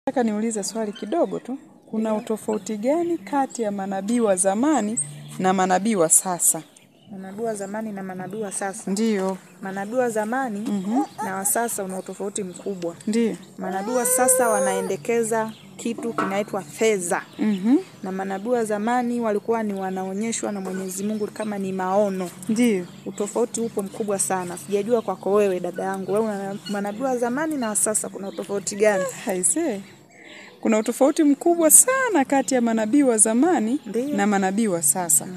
Nataka niulize swali kidogo tu. Kuna utofauti gani kati ya manabii wa zamani na manabii wa sasa? Manabii wa zamani na manabii wa sasa. Ndiyo. Manabii wa zamani na wa sasa una utofauti mkubwa. Ndiyo. Manabii wa sasa wanaendekeza kitu kinaitwa fedha. Na manabii wa zamani walikuwa ni wanaonyeshwa na Mwenyezi Mungu kama ni maono. Ndiyo. Utofauti upo mkubwa sana. Sijajua kwako wewe dada yangu. Wewe manabii wa zamani na wa sasa kuna utofauti gani? Haisee. Kuna utofauti mkubwa sana kati ya manabii wa zamani Ndiyo. na manabii wa sasa.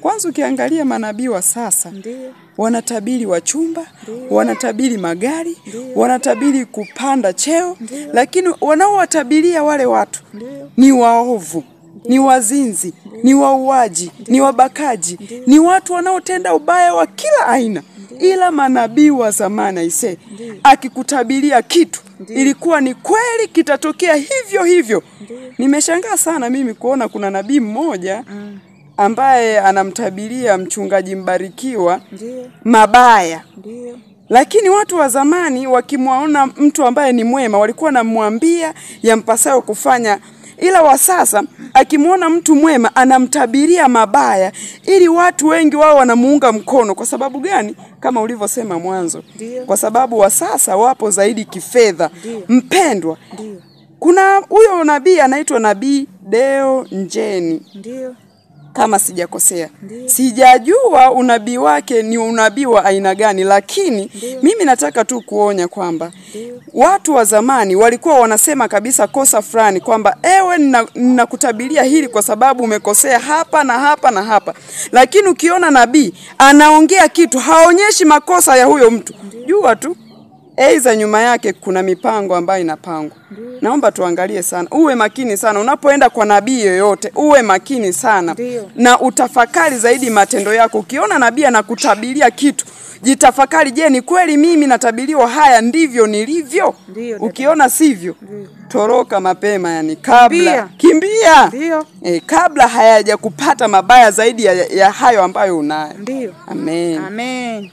Kwanza ukiangalia manabii wa sasa, Ndiyo. wanatabiri wachumba, wanatabiri magari, Ndiyo. wanatabiri kupanda cheo, Ndiyo. lakini wanaowatabiria wale watu Ndiyo. ni waovu, ni wazinzi, ni wauaji, ni wabakaji, ni watu wanaotenda ubaya wa kila aina. Ila manabii wa zamani aisee, akikutabiria kitu ilikuwa ni kweli kitatokea hivyo hivyo. Nimeshangaa sana mimi kuona kuna nabii mmoja ambaye anamtabiria mchungaji Mbarikiwa Ndiyo. mabaya. Ndiyo. Lakini watu wa zamani wakimwaona mtu ambaye ni mwema walikuwa wanamwambia yampasayo kufanya, ila wa sasa akimwona mtu mwema anamtabiria mabaya ili watu wengi wao wanamuunga mkono. Kwa sababu gani? Kama ulivyosema mwanzo, Ndiyo. kwa sababu wa sasa wapo zaidi kifedha. Ndiyo. Mpendwa, Ndiyo. kuna huyo nabii anaitwa Nabii Deo Njeni Ndiyo. kama sijakosea. Ndiyo. Sijajua unabii wake ni unabii wa aina gani, lakini Ndiyo. mimi nataka tu kuonya kwamba Ndiyo. watu wa zamani walikuwa wanasema kabisa kosa fulani kwamba ewe, ninakutabiria hili kwa sababu umekosea hapa na hapa na hapa. Lakini ukiona nabii anaongea kitu haonyeshi makosa ya huyo mtu, jua tu aidha nyuma yake kuna mipango ambayo inapangwa. Naomba tuangalie sana, uwe makini sana unapoenda kwa nabii yoyote, uwe makini sana Ndiyo. na utafakari zaidi matendo yako. Ukiona nabii anakutabiria kitu, jitafakari, je, ni kweli mimi natabiriwa haya ndivyo nilivyo? Ndiyo, dada. Ukiona sivyo, Ndiyo. toroka mapema, yani kabla Kimbia. kimbia, Ndiyo. Kabla hayajakupata mabaya zaidi ya hayo ambayo unayo. Ndiyo. Amen. Amen.